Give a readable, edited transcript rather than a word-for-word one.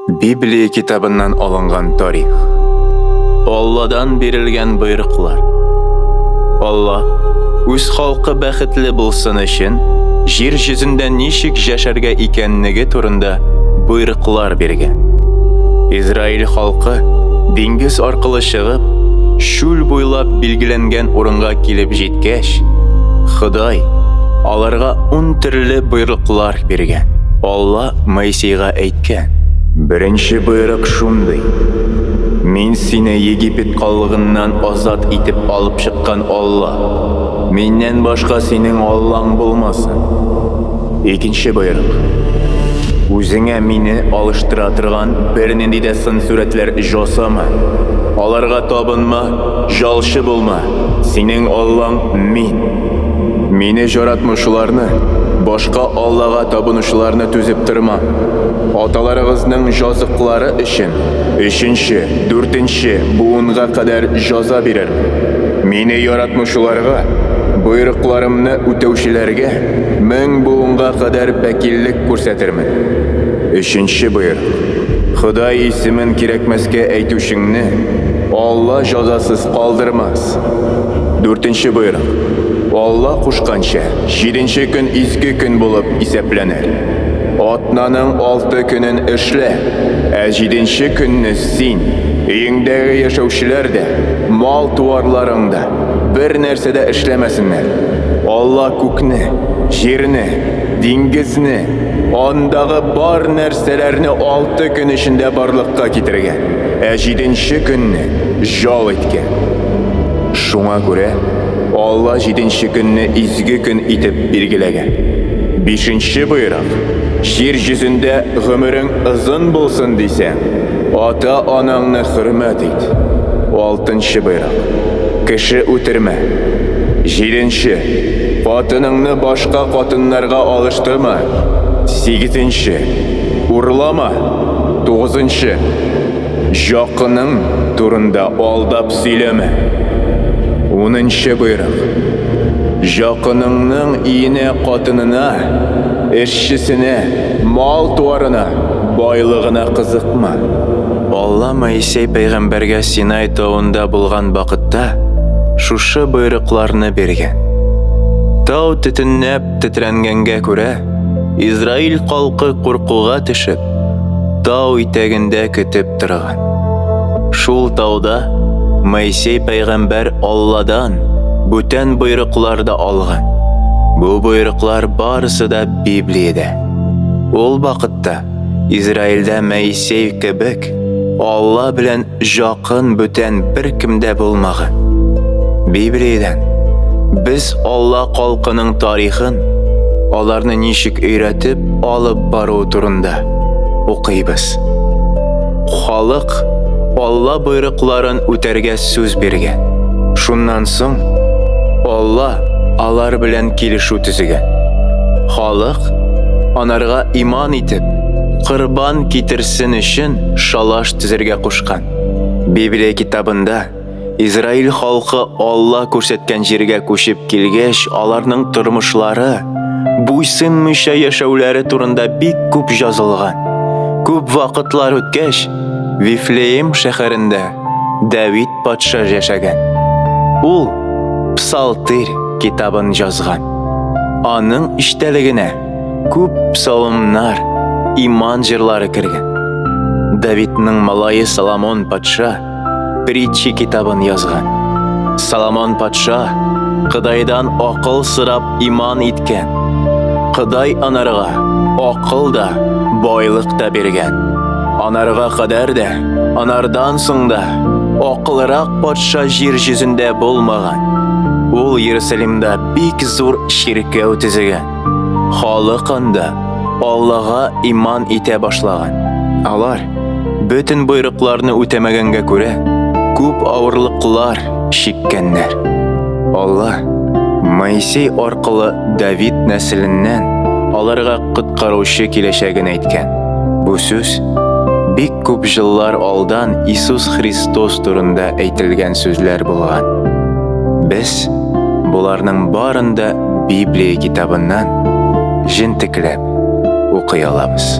Библия китабыннан алынган тарих. Алладан бирелгән боерыклар. Алла үз халкы бәхетле булсын өчен җир йөзендә ничек яшәргә икәнлеге турында боерыклар биргән. Израиль халкы диңгез аркылы чыгып, чүл буйлап билгеләнгән урынга килеп җиткәч, Ходай аларга ун төрле боерыклар биргән. Алла Моисейга әйткән. Беренче боерык шундый, Мин сине Египет коллыгыннан азат итеп алып чыккан Алла. Миннән башка синең Аллаң булмасын. Икенче боерык. Үзеңә мине алыштыра торган бернинди дә сын-сурәтләр жасама. Аларга табынма, жалчы булма. Синең Аллаң мин. Мине жаратмаучыларны, башка аллага табынучыларны түзеп торма. Аталарыгызның җазыклары өчен өченче, дүртенче буынга кадәр җаза бирермен. Мине яратмаучыларга, боерыкларымны үтәүчеләргә мең буынга кадәр бәкиллек күрсәтермен. Өченче боерык. Ходай исемен кирәкмәскә әйтүчеңне Алла җазасыз калдырмас. Дүртенче боерык. Алла кушканча, җиденче көн изге көн булып исәпләнер. Атнаның алты көнен эшлә, ә җиденче көнне син, өеңдәге яшәүчеләр дә, мал-туарларың да бер нәрсә дә эшләмәсеннәр. Алла күкне, җирне, диңгезне, андагы бар нәрсәләрне алты көн эчендә барлыкка китергән, ә җиденче көнне җал иткән. Шуңа күрә Алла җиденче көнне изге көн итеп билгеләгән. Бишенче боерык, җир йөзендә гомерең озын булсын дисәң, ата-анаңны хөрмәт ит. Алтынчы боерык, кеше үтермә. Җиденче, хатыныңны башка хатыннарга алыштырма. Сигезенче, урлама. Тугызынчы, Җакының турында алдап сөйләмә. Унынчы боерык. Җакыныңның иенә катынына, эшчесенә, мал-туарына, байлыгына кызыкма. Алла Моисей пәйгамбәргә Синай тавында булган вакытта шушы боерыкларны биргән. Тау төтеннәп тетрәнгәнгә күрә, Израиль халкы куркуга төшеп, тау итәгендә көтеп торган. Шул тауда Моисей пәйгамбәр Алладан бүтән боерыклар да алган. Бу боерыклар барысы да Библиядә. Ул вакытта Израильдә Моисей кебек Алла белән җакын бүтән беркем дә булмаган. Библиядән без Алла халкының тарихын, аларны ничек өйрәтеп алып бару турында укыйбыз. Халык Алла боерыкларын үтәргә сүз биргән. Шуннан соң Алла алар белән килешү төзегән. Халык анарга иман итеп, корбан китерсен өчен шалаш төзергә кушкан. Библия китабында Израиль халкы Алла күрсәткән җиргә күчеп килгәч, аларның тормышлары, буйсынмыйча яшәүләре турында бик күп язылган. Күп вакытлар үткәч, Вифлеем шәһәрендә Давид патша яшәгән. Ул Псалтырь китабын язган. Аның эчтәлегенә күп псаломнар, иман җырлары кергән. Давидның малае Соломон патша Притчи китабын язган. Соломон патша Кодайдан акыл сорап иман иткән. Кодай анарга акыл да, байлык та биргән. Анарга кадәр дә, анардан соң да акылрак патша җир йөзендә булмаган. Ул Иерусалимда бик зур чиркәү төзегән. Халык анда Аллага иман итә башлаган. Алар бөтен боерыкларны үтәмәгәнгә күрә, күп авырлыклар чиккәннәр. Алла Моисей аркылы Давид нәселеннән аларга коткаручы киләчәген әйткән. Бу сүз бик күп җыллар алдан Иисус Христос турында әйтелгән сүзләр булган. Без боларның барын да Библия китабыннан җентекләп укый алабыз.